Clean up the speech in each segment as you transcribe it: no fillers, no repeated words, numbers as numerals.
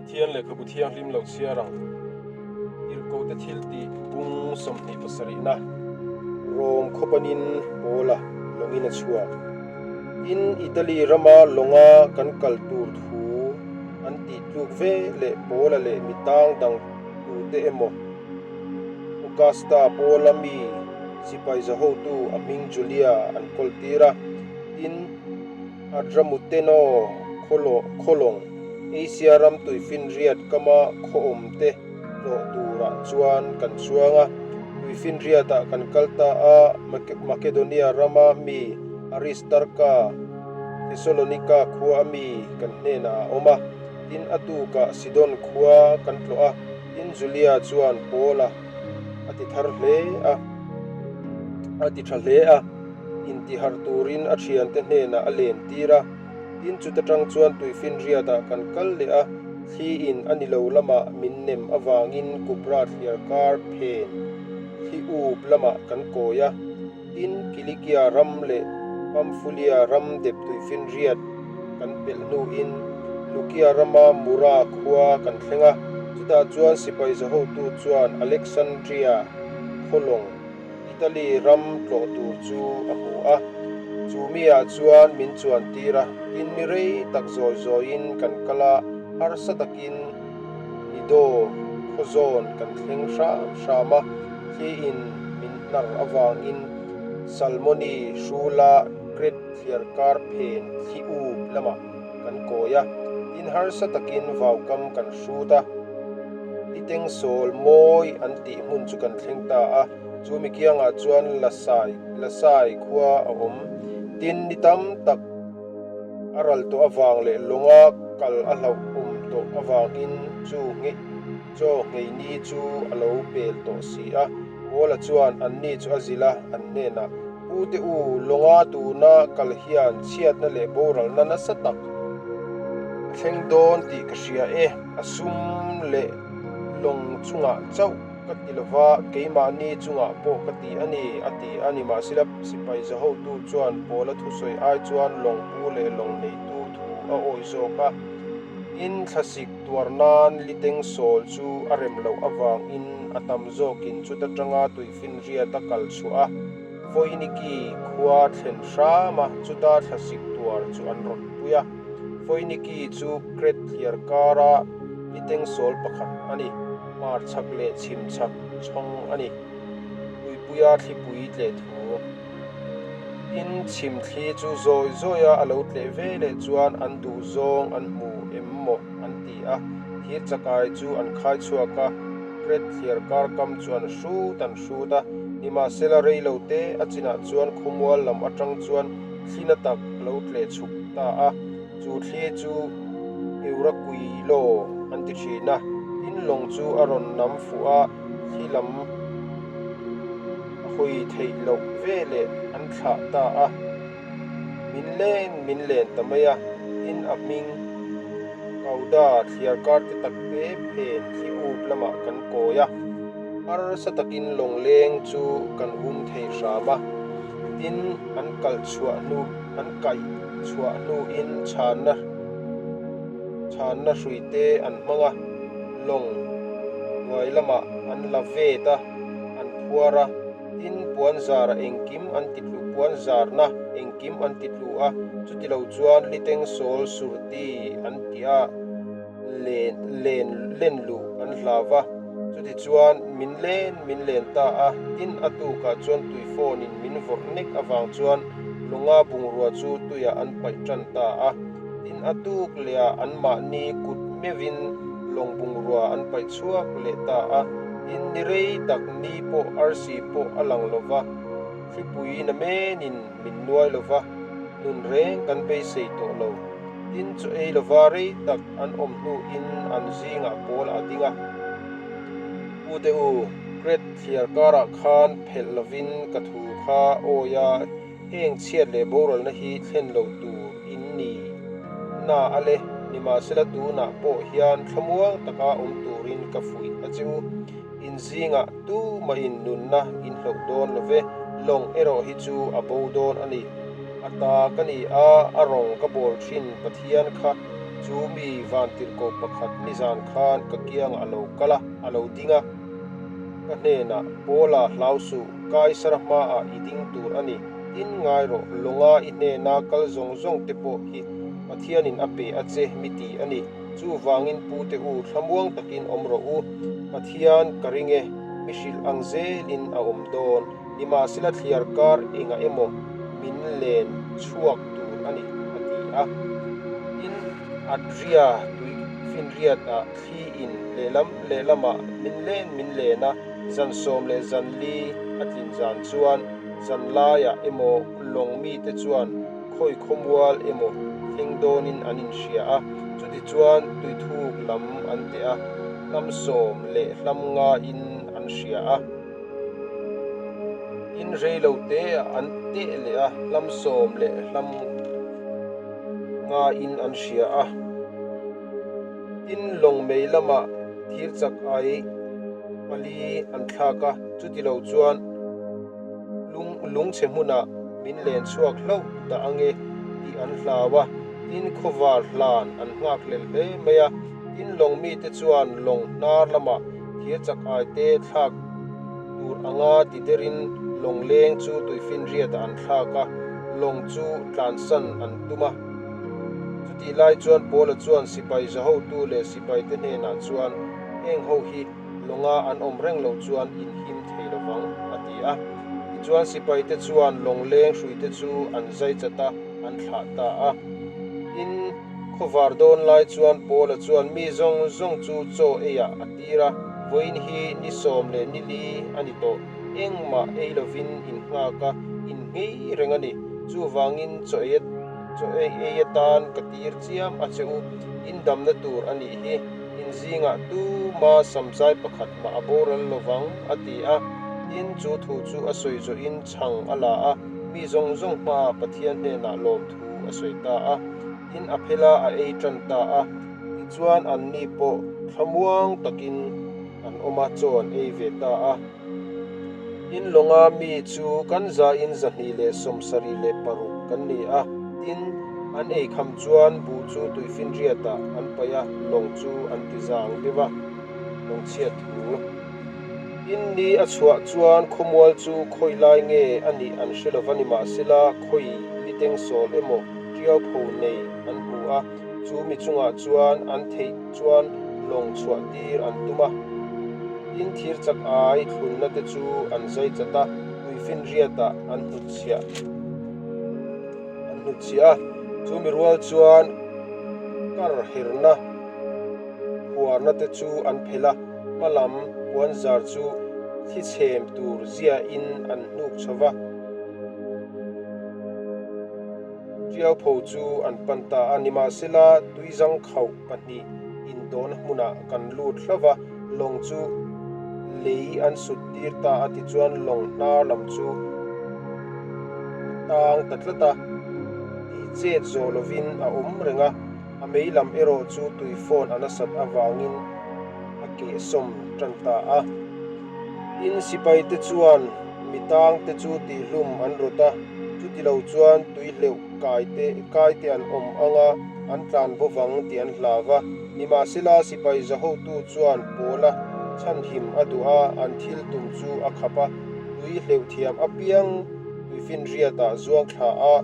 Pathian lehkhabu thianghlim lo chhiar ang. Tirhkohte thiltih bung 27na Rom khawpanin Paula lawngin a chhuak. Tin, Italy rama lawnga kan kal tur thu an tih tluk ve leh Paula leh mi tang dang tute emaw Augusta Paula mi sipai zahotu a hming Julia an kawl tir a. Tin, Adramuteno khawlawng Asia ram tuifinriat kama khawawmte tlawh turah chuan kan chuang a. Tuifinriatah kan kal ta a, Makedonia rama mi Aristarka, Thesalonika khua a mi kan hnenah a awm a. Tin, a tukah Sidon khua kan tlawh a, tin Julia chuan Paula a ti thar hle a, a ti tha hle a, intiharh turin a thiante hnenah a len tir a. Tin, chuta tang chuan tuifinriatah kan kal leh a, thli in a ni lo lamah min nem avangin Kupra thliar kar phen thli up lamah kan kawi a. Tin, Kilikia ram leh Pamfulia ram dep tuifinriat kan pelh hnuin Lukia rama Mura khua kan thleng a, chutah chuan sipai zahotu chuan Alexandria khawlawng Italy ram tlawh tur chu a hmu a, chu miah chuan min chuan tir a, tin mi rei tak zawi zawiin kan kal a, harsa takin Nido khaw zawn kan thleng hram hram a, thliin min hnar avangin Salmoni hrula Crete thliar kar phen thli up lamah kan kawi a, tin harsa takin vaukam kan hrut a. Titengsawl mawi an tih hmun chu kan thleng ta a, chu mi kiangah chuan Lasai, Lasai khua a awm. Tin, ni tam tak a ral tawh avang leh lawnga kal a hlauh awm tawh avangin chu nge chaw ngheini chu a lo pel tawh si a. Paula chuan anni chu a zilh a, an hnenah, Pute u, lawnga tuna kal hian chhiatna leh boralna nasa tak a thleng dawn tih ka hria e. A sum leh lawng chungah chauh ka ti lova, keimahni chungah pawh ka ti a ni, a ti a. Nimahsela, sipai zahotu chuan Paula thusawi ai chuan lawng pu leh lawng neitu thu a awi zawk a. Tin, thlasik tuar nan liteng sawl chu a rem loh avangin a tam zawkin chuta tanga tuifinriat a kal chhuah a, Foiniki khua thlen hram a, chuta thlasik tuar chu an rawn pui a. Foiniki chu Kret thliar kara litengsawl pakhat a ni, hmar chhak leh chhim chhak chhawng a ni. Tuipuia thlipui tleh thu. Tin, chhim thli chu zawi zawia a lo tleh ve leh chuan an duh zawng an hmu em maw an ti a, thir chakai chu an khai chhuak a, Kret thliar kar kam chu an hrut an hrut a, nimahsela rei lo te a chinah chuan khawmual lam atang chuan thli na tak a lo tleh chhuk ta a, chu thli chu Euraquilo an ti thin a, tin lawng chu a rawn nam fuh a, thli lam a hawi theih loh veleh an thlah ta a, min len min len ta mai a, tin a hming Kauda thliar kar te tak te phen thli up lamah kan kawi a, harsa takin lawng leng chu kan hum thei hram a. Tin, an kalh chhuah hnu, an kaih chhuah hnuin chhanna, chhanna hruite an hmang a, lawng hnuai lamah an la vet a, an phuar a. Tin, puan zara engkim an ti tlu, puan zarna engkim an ti tlu a, chutilo chuan liteng sawl surti an ti a. Len len len luh an hlau va, chutichuan min len min len ta a, tin a tukah chuan tui phone in min vawrh nek avang chuan lawnga bungrua chu tuiah an paih tan ta a, tin a tuk lehah anmahni kut meuhin lawng bungrua an paih chhuak leh ta a, tin ni rei tak ni pawh arsi pawh a lang lo va, thlipui namenin min nuai lo va, nun reng kan beisei tawh lo. Tin chu ei lova rei tak an awm hnuin an zingah pawl a ding a. Pute u, Kret thliar karah khan phelh lovin ka thu kha awi a, heng chhiat leh boralna hi thlen lo tur in ni na a le, nimahsela tunah pawh hian thlamuang taka awm turin ka fuih a che u. In zingah tumahin nunna in hloh dawn lo ve, lawng erawh hi chu a bo dawn a ni. A ta ka ni a, a rawng ka bawl thin Pathian kha Chu mi vantirhkoh pakhat nizan khan ka kiangah a lo kal a, a lo ding a. Ka hnenah, Paula, hlau suh, Kaisara hmaah i ding tur a ni. Tin ngai rawh, lawnga i hnena kal zawng zawng te pawh hi Pathianin a pe a che mi ti a ni. Chuvangin pute u, thlamuang takin awm rawh u. Pathian ka ring e, mi hrilh ang zelin a awm dawn. Nimahsela thliar kar engah emaw min len chhuak tur a ni, a ti a. Tin, Adria tui finriat ah thli in lehlam lehlamah min len min len a, zan 14 a tlin zan chuan zan laiah emaw lawng mite chuan khawi khawmual emaw thleng dawnin an inhria a, chutichuan tuithuk lam an teh a, hlam 15 in an hria a. In rei lo te an teh leh a, hlam 15 in an hria a. Tin, lawng mei lamah thir chak ai pali an thlak a, chuti lo chuan lung lungchhe hmunah min len chhuak hlauh dah ange tih an hlau a. Tin, khawvar hlan an nghak hlel hle mai a. Tin, lawng mite chuan lawng hnar lamah thir chak ai te thlak tur anga ti derin lawng leng chu tuifinriatah an thlak a, lawng chu tlansan an tum a. Chutih lai chuan Paula chuan sipai zahotu leh sipaite hnenah chuan, Heng ho hi lawnga an awm reng loh chuan in him thei lo vang, a ti a. Tichuan sipaite chuan lawng leng hruite chu an zai chat a, an thlah ta a. Tin, khawvar dawn lai chuan Paula chuan mi zawng zawng chu chaw eiah a tir a, Vawiin hi ni 14 a ni tawh, engmah ei lovin in nghak a, in nghei reng a ni. Chuvangin chaw ei Chaw ei ei atan ka tir chiam a che u, in damna tur a nih hi, in zingah tuma samzai pakhat mah a boral lo vang, a ti a. Tin, chu thu chu a sawi zawhin chhang a la a, mi zawng zawng hmaah Pathian hnenah lawmthu a sawi ta a. Tin, a phela a ei tan ta a. Tichuan, anni pawh thlamuang takin an awm a, chaw an ei ve ta a. In lawnga mi chu kan zain 276 kan ni a, tin, an eikham chuan buh chu tuifinriatah an paih a, lawng chu an ti zang deuh a, lawng chhiat thu. In ni a chhuah chuan khawmual chu khawi lai nge a nih an hre lova nimahsela khawi liteng sawl emaw tiau pho nei an hmu a, Chu mi chungah chuan an theih chuan lawng chhuah tir an tum a. Tin, thir chak ai thlunna te chu an zai chat a, tuifinriatah an hnutchhiah an hnutchhiah a. Chu mi rual chuan kar herna phuarna te chu an phelh a, hma lam puanzar chu thli chhem tur ziahin an hnuk chho va. Tiaupho chu an pan ta a, nimahsela tuizangkhauh pahnih intawhna hmunah kan lut hlauh va, lawng chu lei an sut tir ta a, tichuan lawng hnar lam chu a tang ta tlat a, tih chet zawh lovin a awm reng a, a mei lam erawh chu tuifawn a nasat avangin a kehsawm tan ta a. Tin, sipaite chuan mi tangte chu tihhlum an rawt a, chuti lo chuan tui hleuh kaite kaite an awm ang a, an tlan bo vang tih an hlau va. Nimahsela, sipai zahotu chuan Paula chhanhim a duh a, an thil tum chu a khap a, tui hleuh thiam apiang tuifinriatah zuang thla a,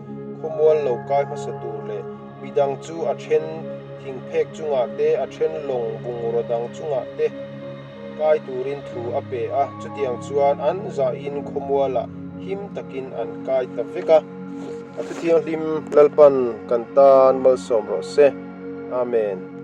khawmual lo kai hmasa tur leh Midang chu a then thingphek chungah te, a then lawng bungraw dang chungah te kai turin thu a pe a, chutiang chuan an zahin khawmualah him takin an kai ta vek a. A thuthianghlim Lalpan kan tan malsawm rawh se. Amen.